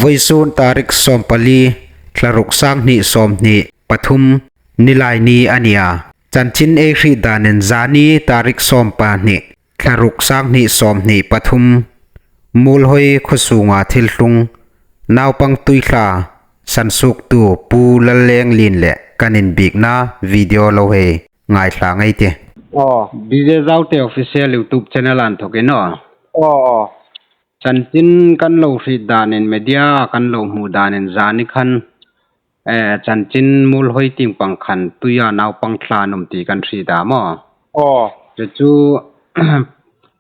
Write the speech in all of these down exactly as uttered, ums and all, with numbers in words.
Voisun tarik sawmpali, thla ruk, sanghni sawmhni pathum, Nilaini a nih a. Chanchin ei hriet danin zani tarik sawmpahni, thla ruk, sanghni sawmhni pathum, Muolhoi khuo sunga thil tlung, naupang tuithla sansuoktu Pu Lallenglien le kan inbiekna video lo hei ngaithla ngei ei tih. Aw. B J Zaute Official YouTube channel a inthokin aw. Aw, aw. Chanchin kan lo hriet danin, media kan lo hmu danin zani khan, eh, chanchin Muolhoi tieng pang khan tuia naupang thla an um ti kan hriet a maw. Aw. Chu chu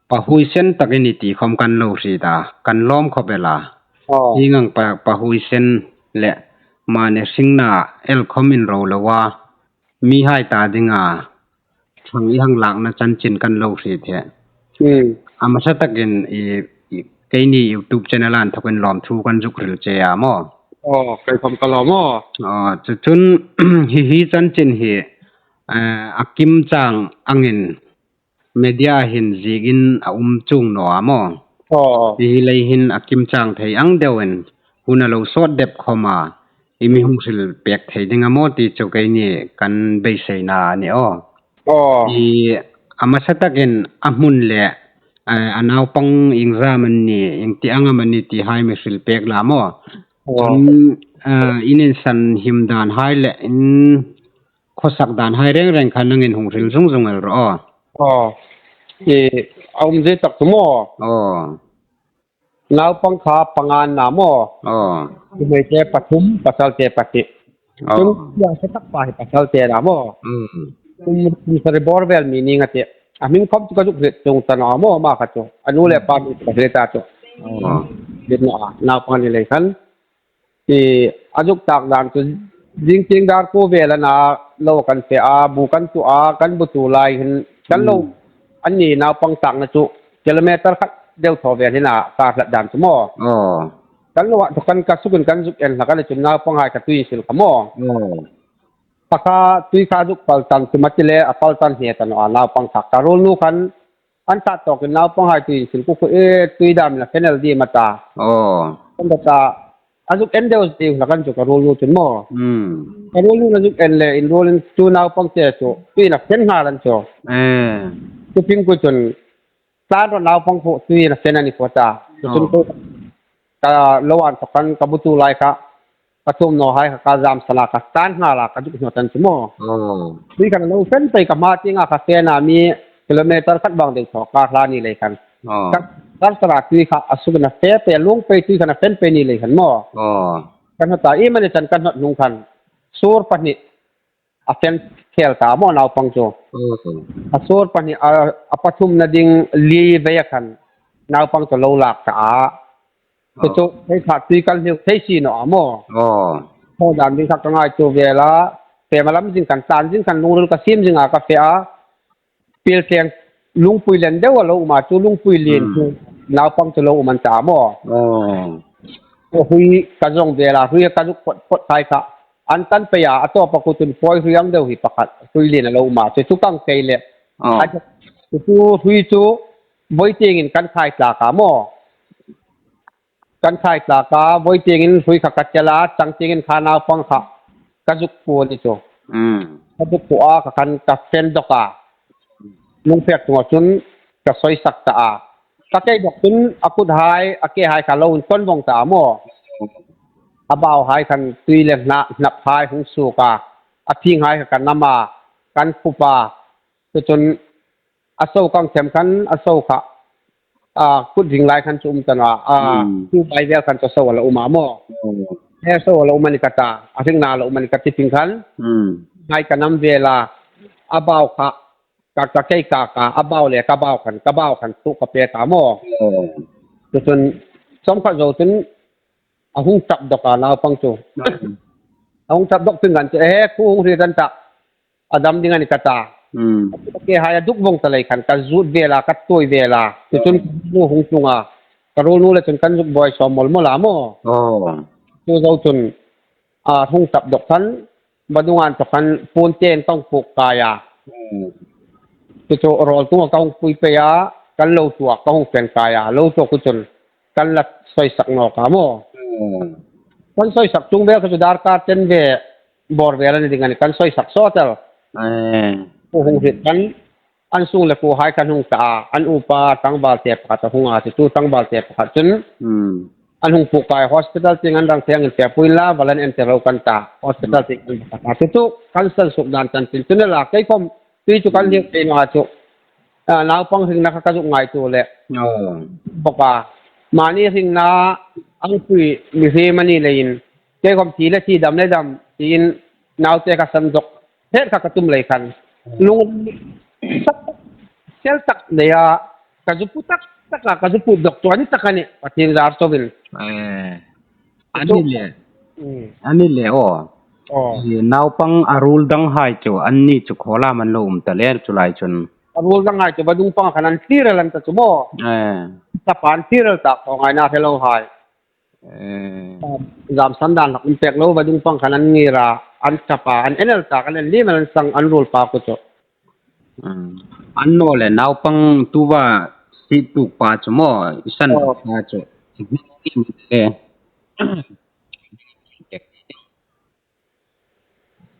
pa huoisen tak a ni ti khawm kan lo hriet a, kan lawm khawp el a. Aw. Hieng ang pa, pa huoisen le mani hringna el khawm inro lo a, mihai ta dinga thang i hang lakna chanchin kan lo hriet hi. Hmm. A hmasa takin i, i, keini YouTube channel a inthokin lawmthu kan zuk hril che a maw. Aw, kei khawm ka lawm aw. Aw, chu chun hi, hi chanchin hi, eh, a kimchang angin media hin ziekin a um chuong naw a maw. Aw. Hi hi lei hin a kimchang thei ang deuin hun a lo sawt dep khawma i mi hung hril pek thei ding a maw ti chu keini kan beiseina a ni aw. Aw. I a hmasa takin a hmun le, eh, a naupang ieng zat am a ni, ieng ti ang am a ni ti hai mi hril pek la maw. Aw. Chun, eh, in insan him dan hai le in khawsak dan hai reng reng khan nangin hung hril zung zung el rawh aw. Aw. I a um zie tak chu maw. Aw. Naupang kha panga an na maw. Aw. Nuhmei te pathum, pasal te pahni. Aw. Chun, ya, sa tak pa hi pasal te na maw. Mm. Um, um, sari bor vel mi ni nga te. A hming khawm chu ka zuk hriet chuong ta naw maw, ama kha chu. A nu le pa mi ka hriet ta chu. Aw. Hriet naw a, naupang ni lei khan. I a zuk tak dan chu, zing tieng dar kuo vel a na lo kan fe a, bu kan tu a, kan bu tu lai hin, kan lo, hmm, an ni naupang takna chu, kilometer khat deu thaw vel hin a ka hlat dan chu maw. Aw. Kan lo a, kan ka sukin kan zuk en hlak a ni chun naupang hai kha tui insil kha maw. Aw. Pakhat tui kha zuk pal tan chu mati le, a pal tan hne ta naw a naupang kha. Ka ruolnu khan, an ṭhat tawkin naupang hai tui insil khu khu e, tui dam la fen el ding a ta. Aw. Kan ta, a zuk en deu deu hlak a ni chu ka ruolnu chun maw. Hmm. Ka ruolnu a zuk en le, inruolin chu naupang te chu, tui na fen nghal an chu. Eh. Chu ping khu chun, tlan ro naupang khu, tui na fen a ni khu ta. Chu chun, aw, khu, ka lo an thaw khan ka bu tu lai kha, ka tum naw hai kha ka zam sana ka tan nghal a ka zuk hnawt an chu maw. Aw. Tui khan lo fen pei ka hma tienga ka fe na mi kilometer khat bang deu thaw ka hla ni lei khan. Aw. Ka, ka sara tui kha a suk na fe pei, lung pei tui khan a fen pei ni lei khan maw. Aw. Ka hnawt a, i mani chan ka hnawt hnung khan. Sur pahni a fen khel ta maw naupang chu. Mm. A sur pahni a, a pathumna ding li vei a khan naupang chu lo lak ta a. Chu chu, oh, hei kha tui kal hliu thei si naw a maw. Oh. Thaw dan ding kha ka ngaituo vel a, fe ma lam zing khan, tlan zing khan lungril ka siem zing a ka fe a. Pilthleng lungpui lien deu a lo um a, chu lungpui lien, hmm, chu naupang chu lo um an ta maw. Oh. Chu hrui ka zawng vel a, hrui ka zuk phawt phawt khai kha. An tan pei a, a tawp a khu chun pawi hrui ang deu hi pakhat, hrui lien a lo um a, chu chu kang kei le. Oh. A chu, chu hrui chu voi tiengin kan khai tlak a maw. Kan khai tlak a, voi tiengin hrui kha ka tel a, chang tiengin kha naupang kha ka zuk puo ni chu. Mm. Ka zuk puo a, kha khan ka fen dawk a. Lungpek chunga chun ka sawisak ta a. Ka kei dawk chun a kut hai, a ke hai kha lo inkawn vawng ta a maw. A bau hai khan tui le hna, hnap hai hung suok a. A phing hai kha ka nam a, kan khup a. Chu chun a so kang them khan, a so kha, a, kut ring lai khan chu um ta naw a, a, hmm, chu bai vel khan chu so a la um a maw. Hmm. He so a la um a ni ka ta, a hringna a la um a ni ka ti phing khan. Hmm. Hai ka nam vel a, a bau kha, ka, ka kei ka ka, a bau le ka bau khan, ka bau khan chu ka pek a maw. Hmm. Chu chun, chawm khat zo chun, a hung ṭap dawk a naupang chu. Hmm. A hung ṭap dawk phing khan chu, e, khu hung hriet an ta. A dam ding a ni ka ta. Hmm. Ke hai a duk vawng ta lei khan ka zut vel a, ka tuoi vel a. Chu chun ka ruolnu hung tlung a. Ka ruolnu le chun kan zuk buoi sawm mawl mawl a maw. Oh. Chu zo chun a hung ṭap dawk khan, vadung an thaw khan puon ten ka hung puk kai a. Hmm. Chu chu rawl tunga ka hung pui pei a, kan lo tuok ka hung fen kai a. Lo tuok khu chun kan la sawisak nawk a maw. Hmm. Kan soisak tung vel kha chu darkar ten ve bawr vel a ni ding a nih, kan soisak sawt el. Pu hung hriet khan an sung le kuohai khan hung ta a, an upa tlangvalte pakhat a hung a, chu tlangvalte pakhat chun an hung puk kai hospital tieng an rang thei angin fepui inla, valan en teh ro kan ta, hospital tieng an ta. Chu chu kan san suk dan chanchin chu ni la, kei khom tui chu kan hliek thei naw a chu. A, naupang hringna kha ka zuk ngaituo le bawk a. Mani hringna ang pui mihriem a ni leiin, kei khom thi le thi, dam le dam tiin naute ka san zok het kha ka tum lei khan. Lung sel tak leia ka zu pu tak tak a, ka zu pu dok chu a ni tak a nih, Pathien zar chauin. A ni le. A ni le aw. Naupang a ruol danghai chu anni chu khawlam an lo um ta le chu lai chun. A ruol danghai chu vadung pang khan an thlir el an ta chu maw. Tapa an thlir el tak khawngaina hre lo hai. Zam san dan hlak um pek lo, vadung pang khan an ngir a, an tapa an en el tak, an en liem el, an sang an ruol pa khu chu. An naw le naupang tuva sietuok pa chu maw, i san dok pa chu.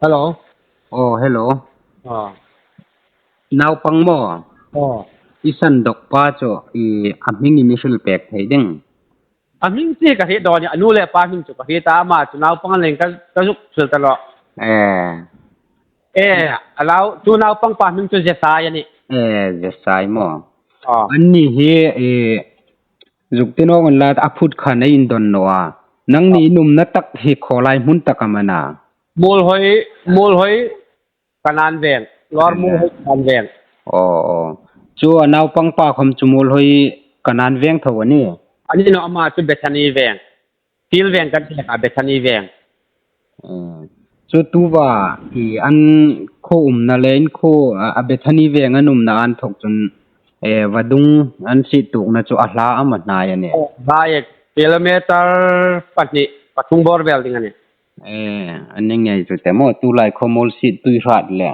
Hello. Aw, hello. Naupang maw. I san dok pa chu, i, a hming i mi hril pek thei ding. A hming chu ka hriet dawn a nih, a nu le pa hming chu ka hriet a, ama chu naupang leng ka, ka zuk hril ta lo. E, a lau, chu naupang pa hming chu Jesai a nih. E, Jesai maw. Anni hi, e, zuk ti naw inla, a phut khan ei indon naw a. Nangni in umna tak hi khawlai hmun tak am a na? Muolhoi, Muolhoi Kanan Veng. Lower Muolhoi Kanan Veng. Aw, aw. Chu a naupang pa khom chu Muolhoi Kanan Veng tho a nih? A ni naw, ama chu Bethany Veng. Thil Veng kan ti a, Bethany Veng. Chu tuva i an khuo umna le in khuo a, a Bethany Veng an umna an thawk chun, e, vadung an sietuokna chu a hla am a hnai a nih? Hla e, kilometer pahni pathum bawr vel ding a nih. E, a ni ngei chu te maw, tulai khuo Muolsiet Tuihrat le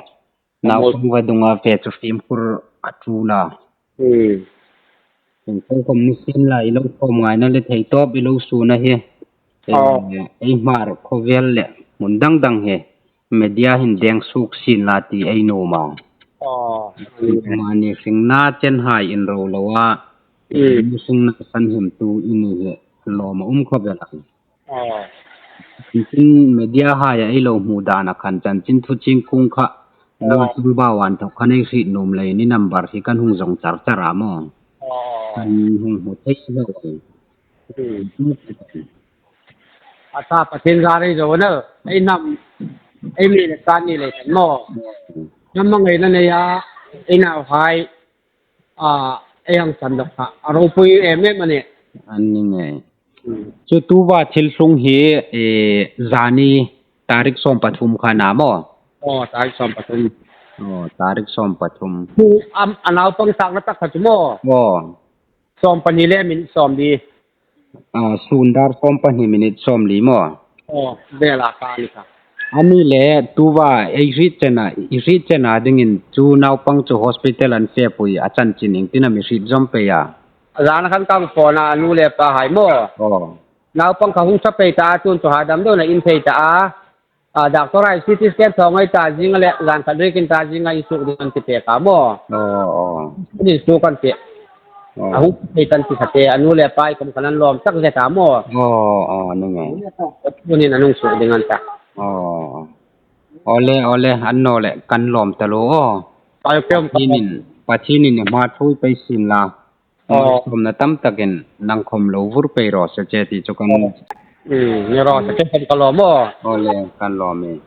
naupang vadunga fe chu fimkhur a ṭul a. Kei khom ni sien la, i lo khawm ngaina le thei tawp i lo suon a hi. E, ei Hmar khawvel le hmun dang dang hi media hin deng suok sien la ti ei nuom a. Mani hringna chenhai inro lo a, hringna sanhimtu i ni hi lawm a um khawp el a. Chanchin media haia ei lo hmu dan a khan chanchin thu ching kung kha, lo tul bau an thawk khan ei hriet nuom leiin i number hi kan hung zawng char char a maw. Kan hung hmu thei lo. A ta Pathien zar ei zo naw, ei hnam, ei mi le sa ni le kan maw. Hnam hmangaina neia ei nauhai, a, ei hang san dok kha a ropui em em a nih. An ni ngei. Chu tuva thil tlung hi, e, zani tarik sawm pathum kha a na maw? Aw, tarik sawm pathum. Aw, tarik sawm pathum. Chu am, a naupang takna tak kha chu maw? Aw. Sawm pahni le minute sawmli. A, sun dar sawm pahni minute sawmli maw? Aw, vel a ka ni kha. A ni le tuva ei hriet chena, i hriet chena dingin chu naupang chu hospital an fepui a chanchin iengtin am i hriet zawm pei a? A zan khan ka phone a, a nu le pahai maw. Aw. Naupang kha hung ṭha pei ta, chun chu ha dam deuin a in thei ta a. A, doctor hai C T scan thaw ngai ta zing a le, zan khat rikin ta zing a insuok ding an ti pek a maw. Aw, aw. Insuok an ti. Aw. A hung thei kan ti kha te, a nu le pa khom khan an lawm tak zet a maw. Aw, aw, ni ngei. Tuhin an hung suok ding an ta. Aw. Awle, awle, an naw le, kan lawm ta lo aw. Pathienin, Pathienin i hma ṭhuoi pei sien la. Aw. Malsawmna tam takin nang khom lo vur pei raw se che ti chu kan. Aw. Hmm, ni raw se che kan ka lawm aw. Awle, kan lawm e.